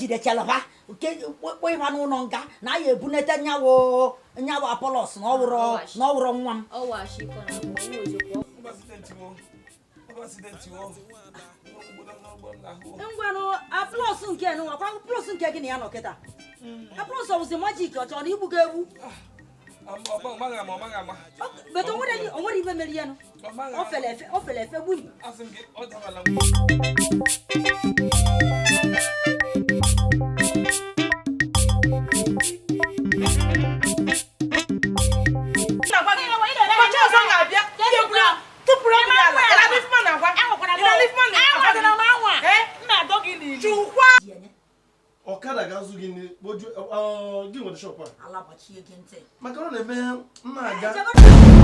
Ejidechala ha kpọ ha n'ụlọ nga na ya ebunete nyawo nyawo Apọlọs na ọ wụrọ nwa m. Ngwanụ, Apọlọs nke nwa kwa Apọlọs nke gị na ya nọ kịta. Apọlọs, ọ bụzi magic ọ chọrọ na igbu gị egbu? But onwere ibe mere ya nụ. O fere efe, o fere efe gburu. Ụbọchị ọzọ m ga-abịa, ihe buru tụpụrụ obi ala. Ị na-anụ ife m na-agwa? Ị na-anụ ife m na-agwa? Eh? Chukwa! Ọkada ga-azụ gị gị nwere shop a. Ala gbachie gị ntị. Maka ọ na-eme m na-aga.